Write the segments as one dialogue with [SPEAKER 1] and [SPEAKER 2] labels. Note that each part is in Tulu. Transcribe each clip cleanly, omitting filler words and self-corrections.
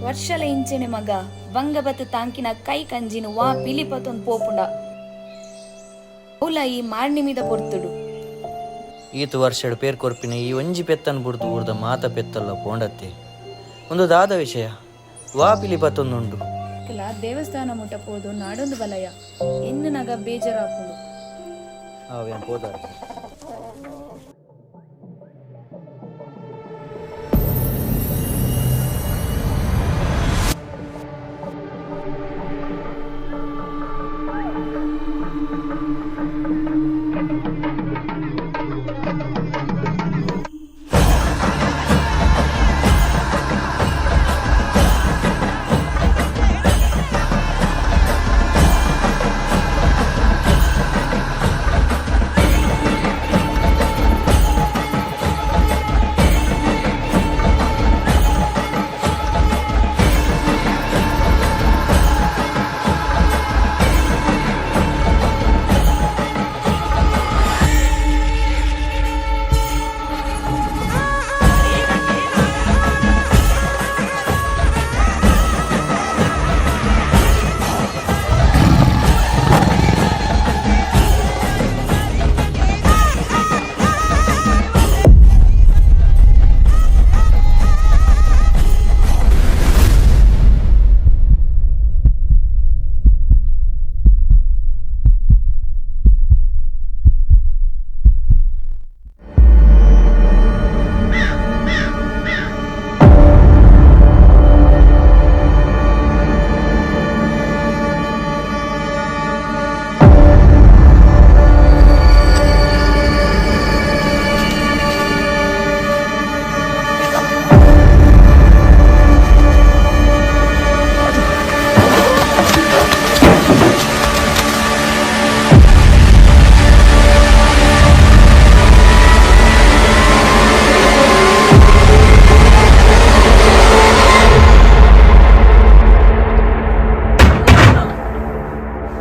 [SPEAKER 1] ವರ್ಷಲ ಇಂಚೆನೆ ಮಗ ಬಂಗ ಬತ್ತು ತಾಂಕಿನ ಕೈ ಕಂಜಿನ ವಾ ಪಿಲಿ ಪತ್ತೊಂದು ಪೋಪುಂಡ ಔಲ ಈ ಮಾರ್ನಿಮಿದ ಪೊರ್ತುಡು.
[SPEAKER 2] ಈತು ವರ್ಷಡ್ ಪೇರ್ ಕೊರ್ಪಿನ ಈ ಒಂಜಿ ಪೆತ್ತನ್ ಬುಡ್ದು ಊರ್ದ ಮಾತ ಪೆತ್ತಲ್ಲ ಪೋಂಡತ್ತೆ. ಒಂದು ದಾದ ವಿಷಯ ವಾ ಪಿಲಿ ಪತ್ತೊಂದುಂಡು.
[SPEAKER 1] ಕೆಲ ದೇವಸ್ಥಾನ ಮುಟ್ಟ ಪೋದು ನಾಡೊಂದು ಬಲಯ ಎನ್ನು ನಗ ಬೇಜಾರಾಪುಂಡು.
[SPEAKER 2] ಆವೇನ್ ಪೋದಾರ.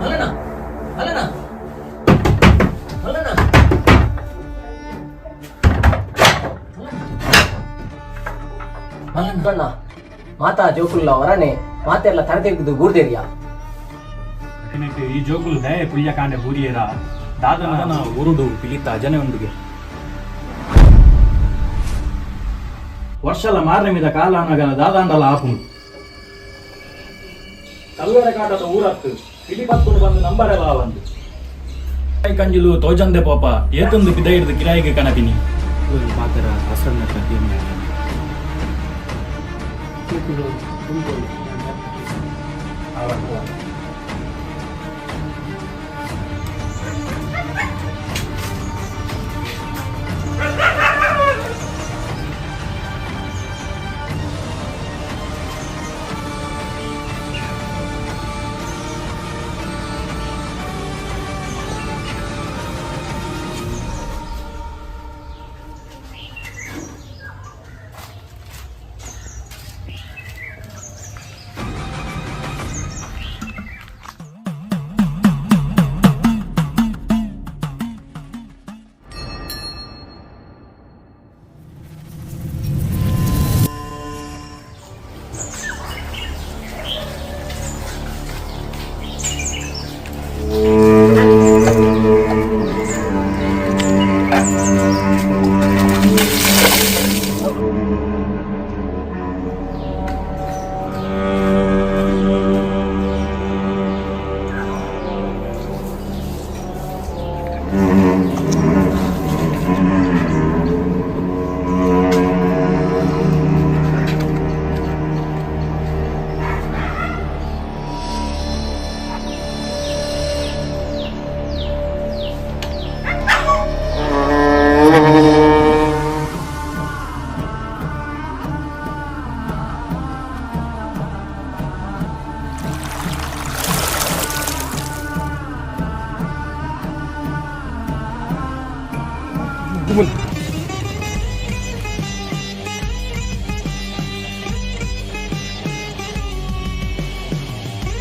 [SPEAKER 3] ಮಲ್ಲಣ್ಣ, ಮಲ್ಲಣ್ಣ, ಮಲ್ಲಣ್ಣ.
[SPEAKER 4] ಮಲ್ಲಣ್ಣ, ಮಾತಾ ಜೋಕುಲ್ಲ ಹೊರನೆ ಮಾತೆಲ್ಲ ತರತೆಗ್ದು ಗೂರ್ದೇರಿಯ.
[SPEAKER 5] ಅಕನೆಟ್ ಈ ಜೋಕುಲು ದಯ ಪುಳ್ಯ ಕಾಂಡೆ ಬೂರಿಯರ ದಾದನ ಊರುಡು ಪಿಲಿತ ಅಜನೆ ಉಂಡುಗೆ. ವರ್ಷಲ ಮಾರನೆಮಿದ ಕಾಲಾನಗ ದಾದಾಂಡಲ ಆಪುಂಡು. ಕಲ್ಲುವರೆ ಕಾಟದ ಊರತ್ತು ಪಿಲಿ ಪತ್ತುಡು ಬಂದು ನಂಬರೆಲ ಆವಂದು. ಕೈ ಕಂಜಿಲು ತೋಜಂದೆ ಪೋಪ ಏತೊಂದು ಪಿದೈರ್ದು ಕಿರಾಯಿಗೆ ಕನಪಿನಿ.
[SPEAKER 6] ಪಾತ್ರ ಹಸನ್ನ.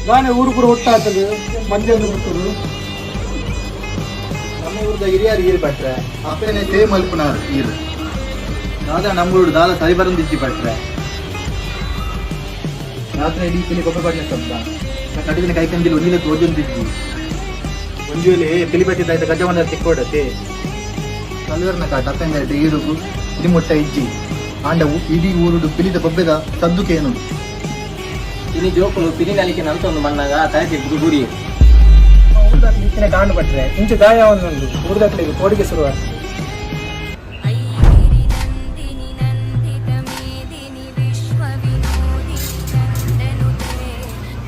[SPEAKER 7] ದಾನೆ ಊರು ಪೂರ ಒಟ್ಟಾತದು ಮಂದಿ ಬಿಡ್ತದು.
[SPEAKER 8] ನಮ್ಮ ಊರ್ದ ಹಿರಿಯರು ಈರು ಪಟ್ರೆ ಅಪ್ಪೆನೆ ತೇ ಮಲ್ಪುನಾರು ಈರು. ದಾದಾ ನಮ್ಮೂರು ದಾದ ಸರಿ ಬರಂದಿಜ್ಜಿ ಪಟ್ರೆ. ರಾತ್ರಿ ಇಡೀ ಪಿಲಿ ಬೊಬ್ಬೆ ಪಾಡಿನ ಶಬ್ದ. ಕಡಿದಿನ ಕೈ ಕಂಜಿಲು ಒಂಜಿನ ತೋಜೊಂದಿಜ್ಜಿ. ಒಂಜಿ ವೇಳೆ ಪಿಲಿ ಬತ್ತಿದ್ದಾಯ್ತ ಗಜವನ್ನ ತಿಕ್ಕೋಡತೆ ಕಲ್ವರ್ನ ಕಾಟ ಅಪ್ಪೆಂದ ಈರುಗು ಇಡಿ ಮುಟ್ಟ ಇಜ್ಜಿ ಆಂಡ ಇಡೀ ಊರುಡು ಪಿಲಿದ ಬೊಬ್ಬೆದ ಸದ್ದುಕೇನು.
[SPEAKER 4] ಇನಿ ಜೋಕುಲು ಪಿಲಿ ನಲಿಕೆ ನಂತೊಂದು ಮಣ್ಣಾಗ ತಲೆ ತಿರ್ದು ಗುರಿ.
[SPEAKER 7] ಊರ್ದಕ್ಲಿ ಕಾಂಡು ಪಟ್ರೆ ಇಂಚ ದಾಯ ಒಂದೊಂದು ಊರ್ದಕ್ಲಿಗೆ ಕೋಡಿಗೆ ಶುರುವಾಗ್ತದೆ.
[SPEAKER 1] ಐಗಿರಿ ನಂದಿನಿ ನಂದಿತ ಮೇದಿನಿ ವಿಶ್ವ ವಿನೋದಿನಿ ನಂದನುತೆ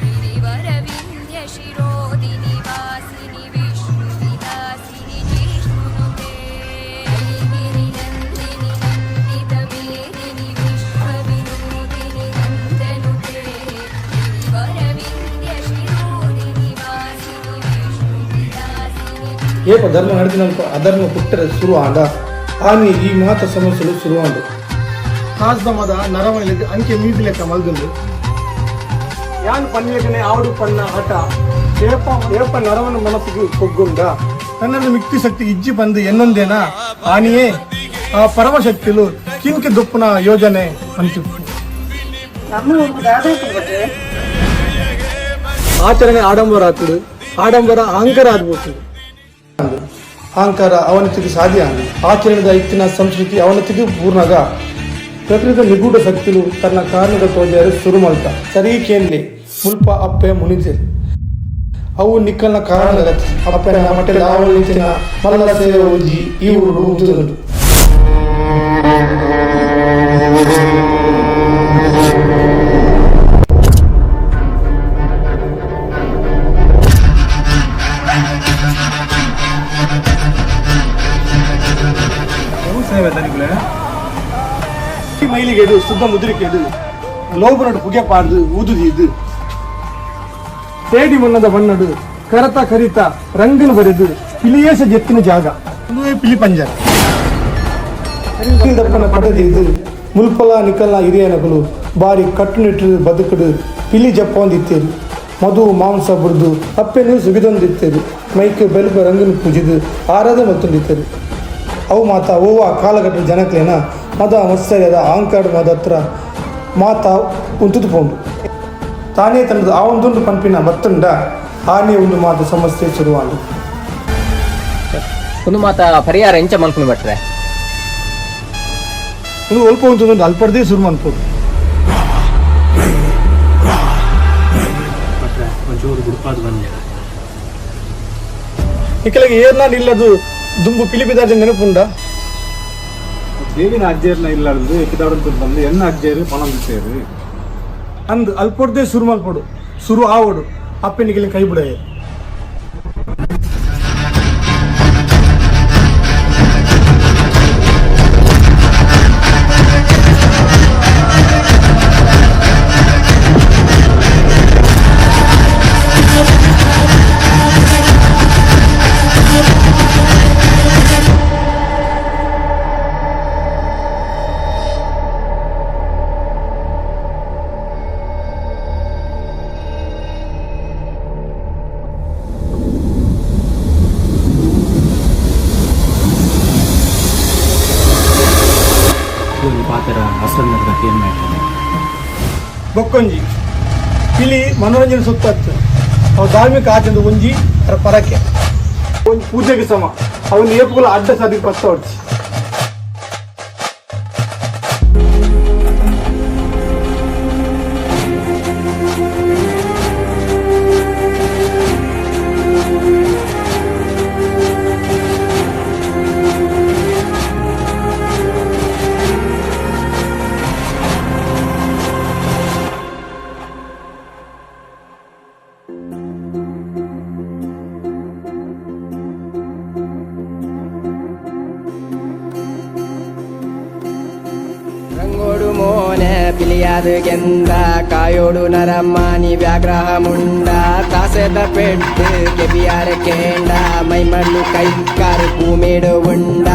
[SPEAKER 1] ಗಿರಿವರ ವಿಂಧ್ಯ ಶಿರೋದಿನಿ ವಾಸಿನಿ ವಿಷ್ಣು ವಿಲಾಸಿನಿ ಜಿಷ್ಣುನುತೆ. ಐಗಿರಿ ನಂದಿನಿ ನಂದಿತ ಮೇದಿನಿ ವಿಶ್ವ ವಿನೋದಿನಿ ನಂದನುತೆ ಗಿರಿವರ ವಿಂಧ್ಯ ಶಿರೋದಿನಿ ವಾಸಿನಿ ವಿಷ್ಣು ವಿಲಾಸಿನಿ.
[SPEAKER 7] ಏಪ ಧರ್ಮ ನಡೆದಿನಲ್ಪ ಅಧರ್ಮ ಪುಟ್ಟರೆ ಶುರು ಆಂಡ ಆನಿ ಈ ಮಾತ ಸಮಸ್ಯೆಲು ಶುರು ಆಂಡು. ಕಾಸ್ದ ಮದ ನರಮನೆಗೆ ಅಂಕೆ ಮೀದಿಲೆಕ್ಕ ಮಲ್ದುಂಡು. ಯಾನ್ ಪನ್ನಿಲೆಕ್ಕನೆ ಆವಡು ಪಣ್ಣ ಹಠ ಏಪ ಏಪ ನರವನ ಮನಸ್ಸಿಗೆ ಕೊಗ್ಗುಂಡ. ತನ್ನನ್ನು ಮಿಕ್ತಿ ಶಕ್ತಿ ಇಜ್ಜಿ ಬಂದು ಎನ್ನೊಂದೇನ ಆನಿಯೇ ಆ ಪರಮಶಕ್ತಿಲು ಕಿನ್ಕೆ ದುಪ್ಪುನ ಯೋಜನೆ ಅಂತಿತ್ತು. ಆಚರಣೆ ಆಡಂಬರ ಆತುಡು, ಆಡಂಬರ ಅಹಂಕಾರ ಆಗ್ಬೋದು. ಅಹಂಕಾರ ಅವನತಿಗೆ ಸಾಧ್ಯ. ಆಚರಣೆದ ಇತ್ತಿನ ಸಂಸ್ಕೃತಿ ಅವನತಿಗೆ ಪೂರ್ಣಗ. ಪ್ರಕೃತ ನಿಗೂಢ ಶಕ್ತಿಲು ತನ್ನ ಕಾರಣದ ತೋಜಾರು ಶುರು ಮಲ್ತ. ಸರಿ ಕೇನ್ಲಿ, ಮುಲ್ಪ ಅಪ್ಪೆ ಮುನಿಜೆ ಅವು ನಿಕ್ಕಲ್ನ ಕಾರಣ. ಅಪ್ಪೆನ ಮಟ್ಟೆದ ಆವಳಿತಿನ ಮಲ್ಲ ಸೇವೆ ಉಜ್ಜಿ ಈ ಊರು ಉಂತುದುಂಡು. ಮೈಲಿಗೆಡು ಶುದ್ಧ ಮುದ್ರಿಕೆಡು ಲೋಬನಡು ಪುಗೆ ಪಾಡ್ದು ಊದುದೀದು ತೇಡಿ ಮಣ್ಣದ ಬಣ್ಣಡು ಕರತ ಕರಿತ ರಂಗನು ಬರೆದು ಪಿಲಿಯೇಸ ಜೆತ್ತಿನ ಜಾಗ ಅದುವೇ ಪಿಲಿ ಪಂಜರ. ದಪ್ಪನ ಪಡೆದಿದ್ದು ಮುಲ್ಪಲ ನಿಕಲ್ನ ಹಿರಿಯನಗಲು ಬಾರಿ ಕಟ್ಟುನಿಟ್ಟು ಬದುಕುಡು ಪಿಲಿ ಜಪ್ಪೊಂದಿತ್ತೇರು. ಮಧು ಮಾಂಸ ಬುಡ್ದು ಅಪ್ಪೆನು ಸುಗಿದೊಂದಿತ್ತೇರು. ಮೈಕ್ ಬೆಲುಪ ರಂಗನು ಪೂಜಿದು ಆರಾಧನೆ ಮತ್ತೊಂದಿತ್ತೇರು. ಅವು ಮಾತ ಓವ ಕಾಲಘಟ್ಟ ಜನಕ್ಲೇನ ಮದ ಮತ್ಸರ್ಯದ ಅಹಂಕಾರ ಮದತ್ರ ಮಾತ ಉಂತುದು ಪೋಂಡು. ತಾನೇ ತನ್ನದು ಆ ಒಂದುಂಡು ಪಂಪಿನ ಬತ್ತುಂಡ ಆನೆ ಒಂದು ಮಾತು ಸಮಸ್ಯೆ ಶುರುವಾಂಡು.
[SPEAKER 4] ಒಂದು ಮಾತ ಪರಿಹಾರ ಎಂಚ ಮಲ್ಪುನಿ ಭಟ್ರೆ?
[SPEAKER 7] ಒಂದು ಅಲ್ಪ ಉಂತುದುಂಡು, ಅಲ್ಪರ್ದೇ ಶುರು ಮನ್ಪೋಡು.
[SPEAKER 6] ಭಟ್ರೆ, ಒಂಚೂರು ಗುಡ್ಪಾದ್ ಬಂದೆ.
[SPEAKER 7] ನಿಕ್ಕಲಿಗೆ ಏರ್ನ ನಿಲ್ಲದು ದುಂಬು ಪಿಲಿಪಿದಾರ್ಜ ನೆನಪುಂಡ.
[SPEAKER 6] ದೇವಿನ ಅಜ್ಜೇರ್ನ ಇಲ್ಲಾರ್ದು ಎಕ್ಕಿದಾಡಂತ ಬಂದು ಎನ್ನ ಅಜ್ಜೇರು ಪಣಂದಿತ್ತೇರು.
[SPEAKER 7] ಅಂದ್ ಅಲ್ಪೊಡ್ದೇ ಶುರು ಮಲ್ಪೊಡು, ಶುರು ಆವಡು. ಅಪ್ಪೆ ನಿಕಲಿನ ಕೈ ಬಿಡಯೆ.
[SPEAKER 6] ಒಂದು ಪಾತ್ರ ಹಸರನ್ನ ಏನ್ ಮಾಡ್ತಾರೆ?
[SPEAKER 7] ಬೊಕ್ಕೊಂಜಿ ಪಿಲಿ ಮನೋರಂಜನೆ ಸುತ್ತತ್ತು. ಅವು ಧಾರ್ಮಿಕ ಆಚರಣೆ ಒಂಜಿ ಅದರ ಪರಕೆ ಒಂಜಿ ಪೂಜೆಗೆ ಸಮ. ಅವನ ಏಪುಗಳ ಅಡ್ಡ ಸದಿ ಪತ್ತ ಹೊಡ್ಚಿ.
[SPEAKER 4] ರಂಗೋಡು ಮೋನೆ ಪಿಲಿಯಾದು ಗೆಂದ ಕಾಯೋಡು ನರಮಾನಿ ವ್ಯಾಗ್ರಹ ಮುಂಡ ತಾಸೆದ ಪೆಟ್ಟು ಕೆಬಿಯಾರ ಕೇಂಡ ಮೈಮಣ್ಣು ಕೈ ಕಾರು ಭೂಮಿಡು ಉಂಡ.